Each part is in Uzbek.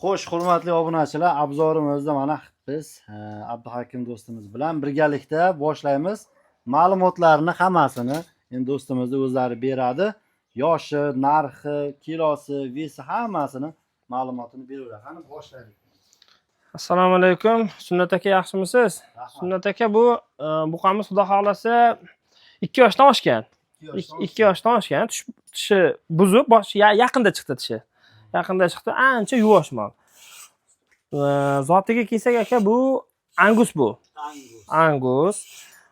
Xo'sh, hurmatli obunachilar, Abzorimizda mana biz Abduhakim do'stimiz bilan birgalikda boshlaymiz. Ma'lumotlarni hammasini endi do'stimizni o'zlari beradi. Yoshi, narxi, kilosi, vesi hammasini ma'lumotini beraveradi. Qani boshlaylik. Assalomu alaykum. Sunnat aka, yaxshimisiz? Rahmat. Sunnat aka, bu buqamiz xudo xohlasa 2 yoshdan oshgan. 2 yoshdan oshgan. Tishi buzib, bosh yaqinda chiqdi tishi. Yaqinda chiqdi. Ancha yuvosh mol. Zotiga kelsak aka, bu angus bu. Angus. Angus.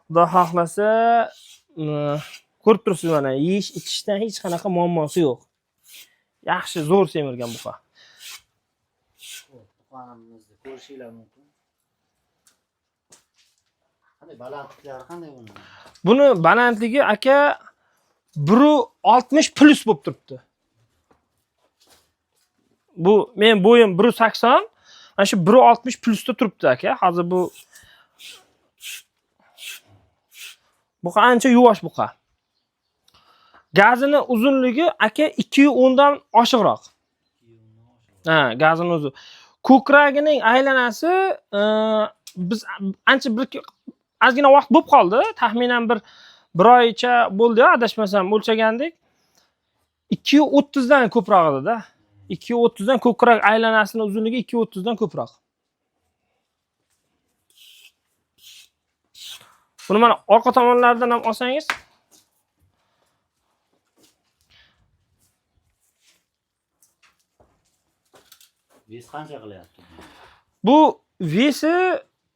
Xudo xohlasa ko'rib turibsiz mana, yeyish ichishdan hech qanaqa muammosi yo'q. Yaxshi, zo'r semirgan buqa. Xo'p, buqamizni ko'rishinglar mumkin. Qanday balandliklari qanday buni? Buni balandligi aka 1.60 plus bo'lib turibdi. Bu men bo'yim 1.80, mana shu 1.60 plusda turibdi aka. Hozir bu buqa ancha yuvosh buqa. Gazini uzunligi aka 2.10 dan oshiqroq. Ha, gazini o'zi. Ko'kragining aylanasi biz ancha bir ozgina vaqt bo'lib qoldi. Taxminan bir oycha bo'ldi, adashmasam o'lchagandik. 2.30 dan ko'proq edi-da. 2.30 dan ko'krak aylanasining uzunligi 2.30 dan ko'proq. Buni mana orqa tomonlaridan ham olsangiz Ves qancha qilyapti? Bu vesi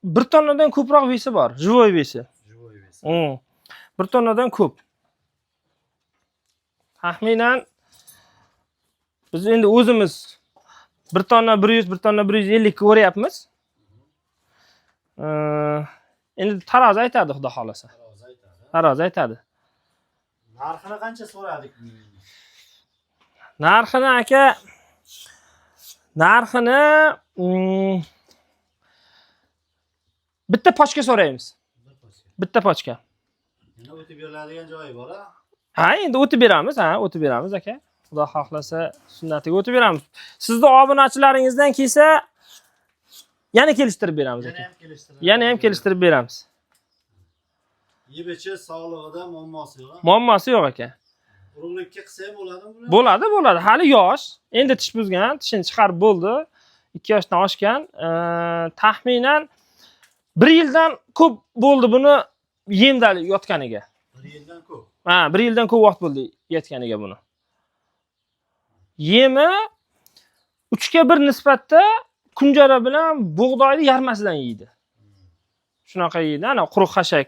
1 tonnadan ko'proq vesi bor, живой vesi. Живой ves. 1 tonnadan ko'p. Taxminan biz endi o'zimiz 1 tonna 100, 1 tonna 150 ko'ryapmiz. Endi tarozi aytadi, xudo xohlasa. Tarozi aytadi. Tarozi aytadi. Narxini qancha so'radik? Narxini aka, narxini bitta pochka so'raymiz. Bir pochka. Bitta pochka. Yana o'tib beriladigan joyi bor-a? Ha, endi o'tib beramiz, ha, o'tib beramiz aka. Xudo xohlasa sunnatiga o'tib beramiz. Sizni obunachilaringizdan kelsa yana kelishtirib beramiz Yana aka. ham kelishtirib. Yana ham kelishtirib beramiz. Yeb ichish sog'lig'ida muammosi yo'q. Muammosi yo'q aka. Urug'likka qilsa ham bo'ladimi buni? Bo'ladi, bo'ladi. Hali yosh. Endi tish buzgan, tishini chiqarib bo'ldi. 2 yoshdan oshgan. Taxminan 1 yildan ko'p bo'ldi buni yemda yotganiga. 1 yildan ko'p. Ha, 1 yildan ko'p vaqt bo'ldi yotganiga buni. Yemi 3ga 1 nisbatda kunjara bilan bug'doyni yarmasidan yeydi. Shunaqa yeydi. Ana quruq xashak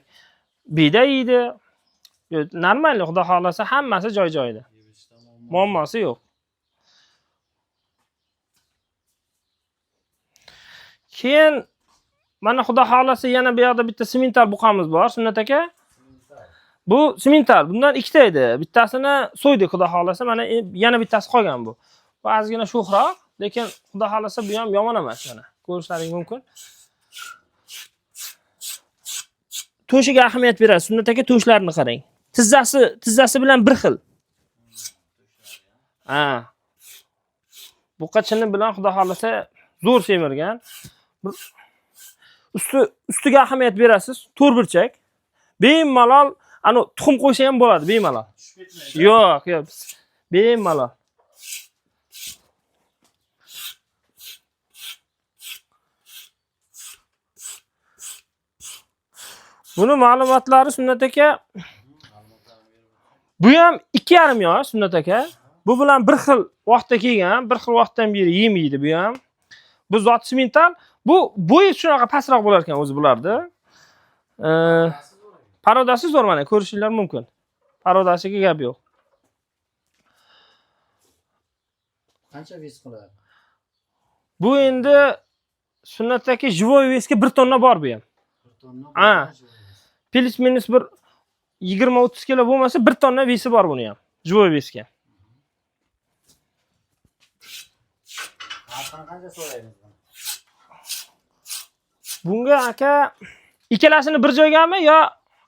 beda yeydi. Normal, xudo xohlasa hammasi joy-joyida. Muammosi yo'q. Keyin mana xudo xohlasa yana bu yoqda bitta simental buqamiz bor, Sunnat aka. Bu simental, bundan ikkita edi. Bittasini so'ydik xudo xohlasa, mana yana bittasi qolgan bu. Bu ozgina sho'xroq, lekin xudo xohlasa bu ham yomon emas mana. Ko'rishlaring mumkin. To'shiga ahamiyat berasiz. Sunnat aka, to'shlarini qarang. Tizzasi bilan bir xil. Ha. Buqa chini bilan xudo xohlasa zo'r semirgan. Bir ustiga ahamiyat berasiz. To'rt burchak. Bemalol ana tuxum qo'ysa ham bo'ladi, bemalol. Tushib ketmaydi. Yo'q, yo'q. Bemalol. Buni ma'lumotlari Sunnat aka, bu ham 2,5 yosh Sunnat aka. Bu bilan bir xil vaqtda kelgan, bir xil vaqtdan beri yem yeydi bu ham. Bu zot simental. Bu bo'yi shunaqa pastroq bo'lar ekan o'zi bularda. Parodasi zo'r mana ko'rishinglar mumkin. Parodasiga gap yo'q. Qancha ves qiladi? Bu endi Sunnat aka живой vesga 1 tonna bor bu ham. 1 tonna. Ha. Plus minus bir 20-30 kilo bo'lmasa 1 tonna vesi bor buni ham. Живой vesga. Narxini qancha so'raymiz buni? Bunga aka ikkalasini bir joygami yo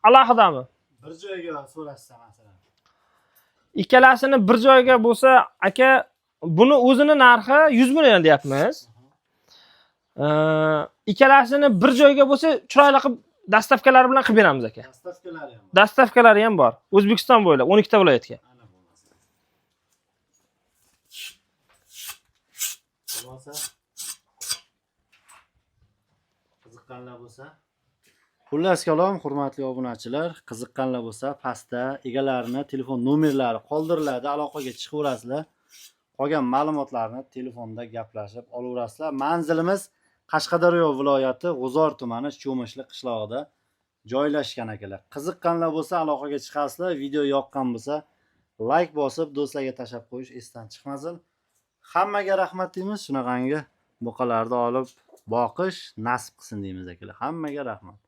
alohidami? Bir joyga so'rashsa masalan. Ikkalasini bir joyga bo'lsa aka, buni o'zini narxi 100 million deyapmiz. Ikkalasini bir joyga bo'lsa, chiroyli qilib доставка lari bilan qilib beramiz, aka. Доставка lari ham bor. Доставка lari ham bor. O'zbekiston bo'ylab 12 ta viloyatga. Ana bo'lmasa. Bo'lmasa, qiziqqanlar bo'lsa. Xullas kalom, hurmatli obunachilar, qiziqqanlar bo'lsa, pastda egalarini telefon nomerlari qoldiriladi, aloqaga chiqaverasizlar. Qolgan ma'lumotlarni telefonda gaplashib olaverasizlar. Manzilimiz Qashqadaryo viloyati G'uzor tumani Cho'mishli qishlog'ida joylashgan, akalar. Qiziqqanlar bo'lsa, aloqaga chiqasizlar. Video yoqqan bo'lsa, layk bosib, do'stlarga tashlab qo'yish esdan chiqmasin. Hammaga rahmat deymiz. Shunaqangi buqalarni olib boqish nasib qilsin deymiz, akalar. Hammaga rahmat.